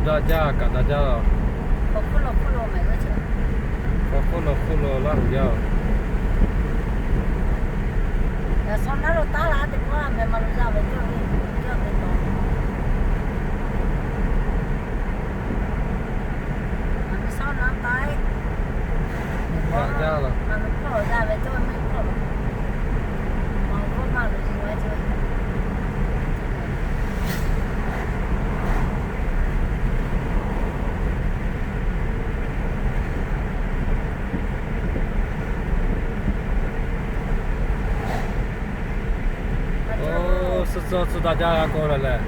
Daꞈ jaˇ, kaꞈ daꞈ jaˇ la. Hk'aw hk'oˆ lo hk'oˆ lo Laˇ huˍ yaˇ-oˬ. Daꞈ jaˇ la. Oˇ, suh tcuh tcuh daꞈ jaˇ g'a k'oˆ la leh.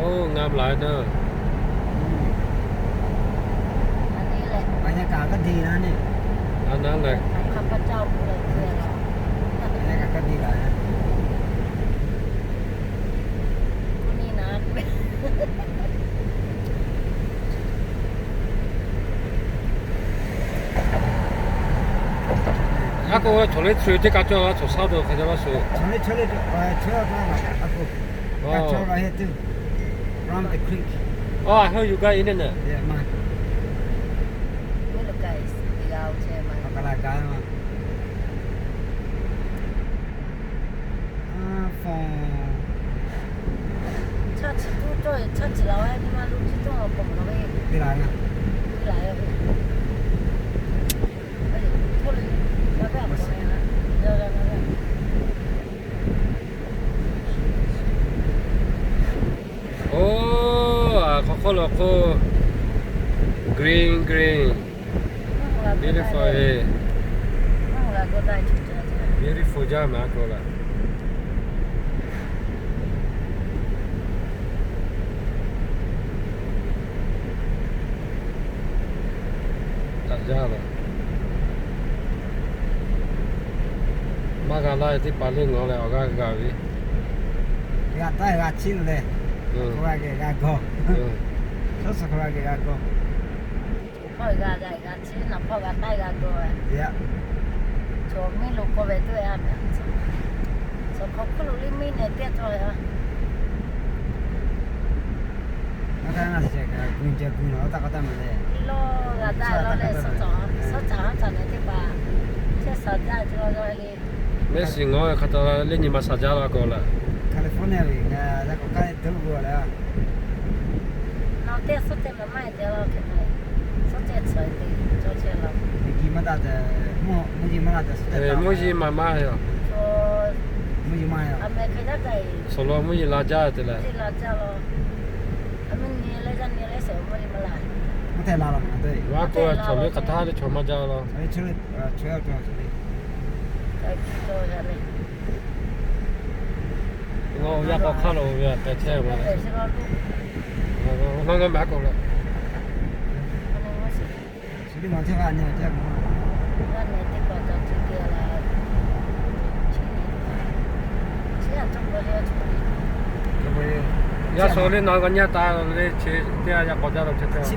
Oˇ, ngam la deuˬ. A naˉ leh. Aˉ k'o, chaw liˇ tsuhˇ teˇ kaꞈ cawˇ la, chaw shaˉ dawˬ hk'a jaˇ laˇ shuˍ. From the creek. Oh, I heard you guys in there. Yeah, man. Oˇ, a hk'aw hk'oˆ lo k'o, green, green, beautiful, beautiful jaˇ mehˍ aˉ k'o la. Daꞈ jaˇ la. Maˇ g'a laˇ ve teˇ hpaˍ le, ngaˬ hui lehˬ awˬ g'aˇ g'a ve. G'a taˆ g'a chiˇ lo leh, g'a geh g'a gawˬ. Suhˉ suhˍ hk'aw g'a geh g'a gawˬ. Hpawˇ g'a g'a g'a chiˇ, naˬ hpawˇ g'a taˆ g'a gawˬ. Chaw miˇ lo k'oˆ ve teˇ g'aˇ mehˍ. Chaw hk'aw hkuˇ lo liˇ miˇ neh teˇ cawˇ ve a. Mehˆ shiˍ ngawˬ ve hk'a taw le nyi ma saˍ jaˇ la k'o la. California ve ngaˬ yaˇ k'awꞈ k'ai dawˇ g'uˇ leh a. Mvuhˇ yeˬ maˍ maˇ yoˬ. Mvuhˇ yeˬ maˇ yoˬ. Sawˍ law mvuhˇ yeˬ la jaˇ te leh. Mvuhˇ hte la la ma te. Aˉ k'o chaw liˇ hk'aˬ htaˇ le chaw maˇ jaˇ la. Ngaˬ yaˇ k'awꞈ hk'aˇ lo ve a tehꞈ chehˇ ve. Ngaˬ ngaˬ mehˍ aˉ k'o la. Yaˇ shu le naˬ g'a nyi taˍ le chi teˇ g'aˇ yaˇ k'awꞈ jaˇ la chi teˇ g'aˇ.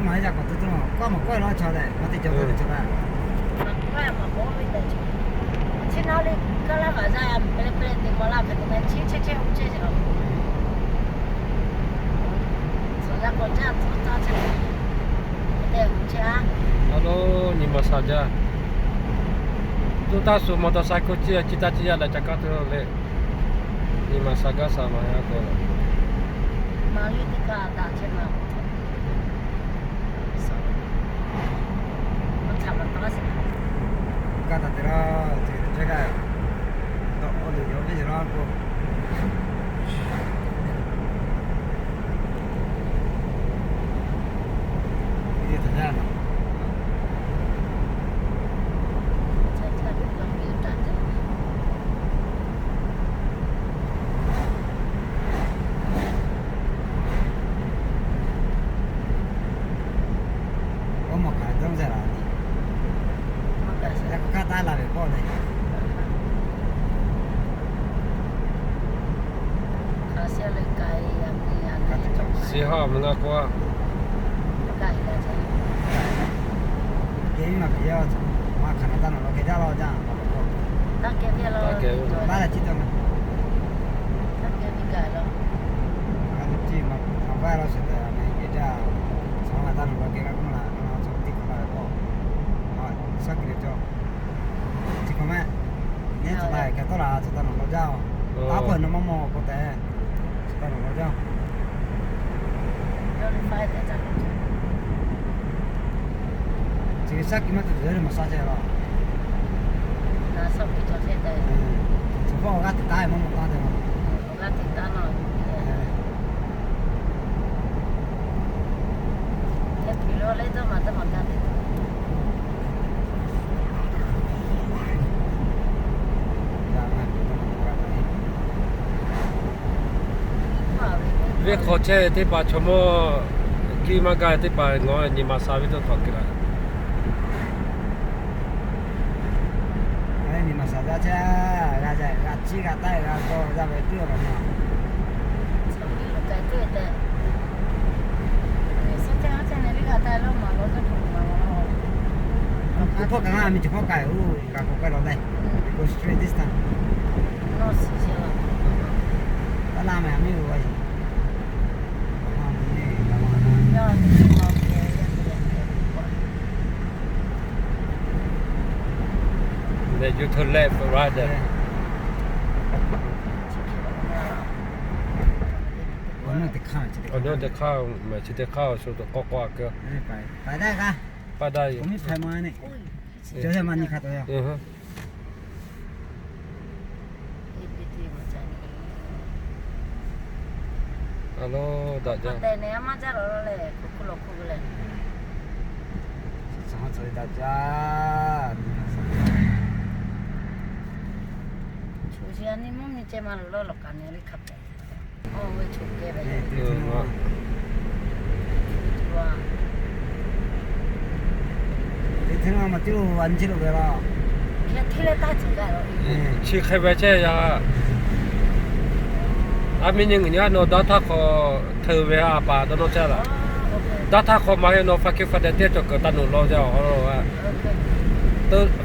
Aˬ lo, nyi ma saˍ jaˇ. Tuˇ taˇ shu motorcycle ciˇ a ciˇ taˇ ciˇ yaˇ daꞈ ca kaˇ tuˬ le. Nyi ma saˍ gaˇ saˍ ma yaˇ k'o. Kaˇ taˍ te la, ce ce kaˇ, tawˆ k'aw le yawˇ ve ce la k'o. Oˇ mawˬ hk'aˬ dawˇ zaˇ la. Yaꞈ k'aw hk'aˇ taˇ la ve pawˆ le. Shiˍ haˉ mvuhˇ g'a k'oˆ a. Geh maˇ hpehꞈ yaˇ, maˇ hk'aˬ na taˇ naˬ la geh jaˇ la jaˇ. Taˇ kehˬ ve, taˇ kehˬ ve, taˇ kehˬ ve gaˬ la. Aˬ, lo ceˇ ma, aˬ, vaˇ law sheˍ tehꞈ, a meh geh jaˇ. Chaw ma taˇ nawˬ law geh g'a k'oˆ laˬ, chaw teˇ hk'awꞈ la ve k'o, a, shaˉ kuiˬ le cawˬ. Chi hk'awꞈ meh, nehˉ chaw taˇ kehˬ tawˆ la, chaw taˇ nawˬ law jaˇ-oˬ. Taˇ hpawˇ nawˬ maˇ mawˬ k'o tehꞈ, chaw taˇ nawˬ law jaˇ-oˬ. Chi shaˉ kuiˬ maˇ tuˬ tuˬ le maˬ sha chehˇ la. Chaw hpawˇ awˬ g'aˇ teꞈ taˉ maˇ mawˬ taˇ tehꞈ la. Venˇ hk'aw chehˇ ve teˇ hpaˍ chaw mawˇ kiˇ maˇ gaˇ ve teˇ hpaˍ ngaˬ nyi ma sha ve teˇ hk'awꞈ keu la. Nyi ma sha jaˇ chehˇ, g'a ciˇ g'a taˆ g'a kawˇ jaˇ ve teˇ hpaˍ ma. Hkawˇ kaꞈ a mi cawˬ hkawˇ kaꞈ oˬ, g'a k'oˆ k'ai law leh, go straight this time. Taˇ laˇ meh, a miˇ oˬ a. Then you turn left, right there. Awˬ naˇ teˇ hk'aˇ, awˬ naˇ teˇ hk'aˇ, meh chi teˇ hk'aˇ awˬ shu tuˬ k'awꞈ k'awꞈ a keu. Paˇ daˇ yoˬ. A lo daꞈ jaˇ. Chi hk'e ve chehˇ yaˇ. A miˇ nyi ngaˬ nyi nawˬ daˇ htaˇ hk'aw hteˇ ve a paˍ dawˇ nawˇ chehˇ laˇ. Daˇ htaˇ hk'aw ma heˆ nawˬ fa hkiˆ fa deh teˇ cawˬ kuiˬ taˇ nawˬ law jaˇ a.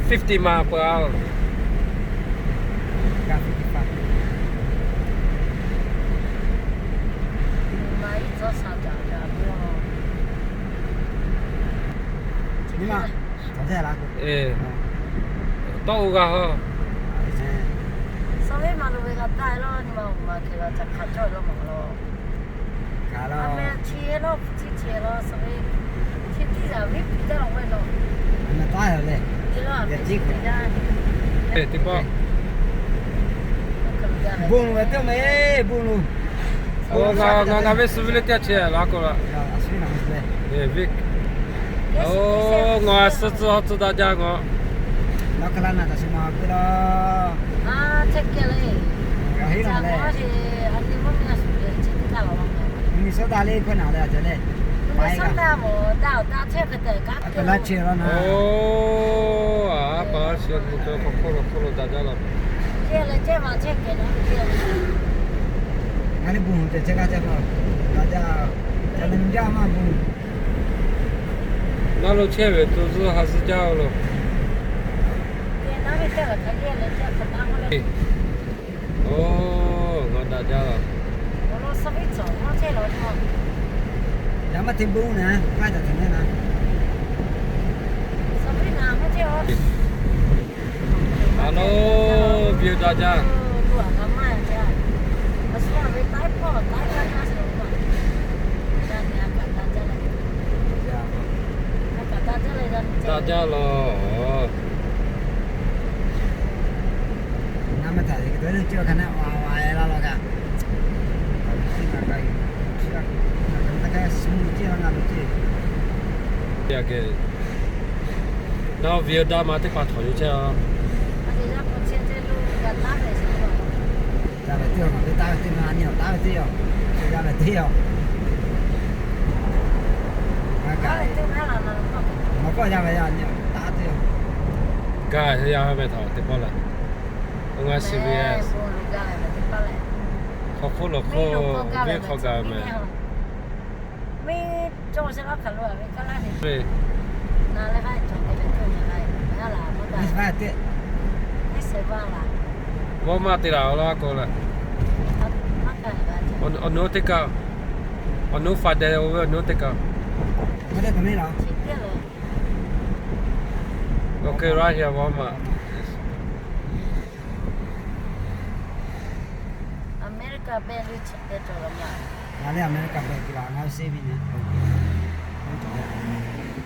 Fifty ma peuˬ a. Tawˇ oˇ g'a ha. Teˇ pawˆ. Bon ve teˇ meh, bon lo. Ngaˬ, ngaˬ ve suh ve le teˇ chi la k'o la. Oˬ, ngaˬ suh tcuh ha tcuh daꞈ jaˇ ngaˬ. Oˬ, a pa chi hk'e te hk'aw hk'oˆ lo hk'oˆ lo daꞈ jaˇ la. Ngaˬ le bon te chehˇ g'a chehˇ pa, daꞈ jaˇ, ca le nyi jaˇ maˇ bon. Naˉ lo chehˇ ve tuˬ zuhˇ ha zuhˇ jaˇ lo. Oˬ, ngaˬ daꞈ jaˇ la. Yaꞈ maˇ te bon na, k'aˉ caˬ te na. A lo, view daꞈ jaˇ. Daꞈ jaˇ la. Yaꞈ hk'aˇ, nawˬ video daꞈ ma teˇ hpaˍ htawnˍ yuˬ chehˇ a. Yaˇ ve teˇ, ngaˬ ve taˇ ve teˇ, ngaˬ nyi awˬ taˇ ve teˇ yoˬ. Yaˇ ve teˇ yoˬ. Ngaˬ kaꞈ, ngaˬ kawˆ yaˇ ve yaˇ nyi awˬ taˇ teˇ yoˬ. Gaˇ yaˇ ve htaꞈ teˇ pawˆ lehˬ, ngaˬ shiˍ ve hk'aw hk'oˆ lawˬ hk'oˆ venˇ hk'aw gaˬ ve meh. Walmart te laˬ awˬ lawn a k'o leh, awˬ nuˉ teˇ kaꞈ, awˬ nuˉ fa deh oˇ ve awˬ nuˉ teˇ kaꞈ. Okay, right here, Walmart. America back leh chi te cawˬ la ma. Ngaˬ leh America back te la ngaˬ hui se ve nyi.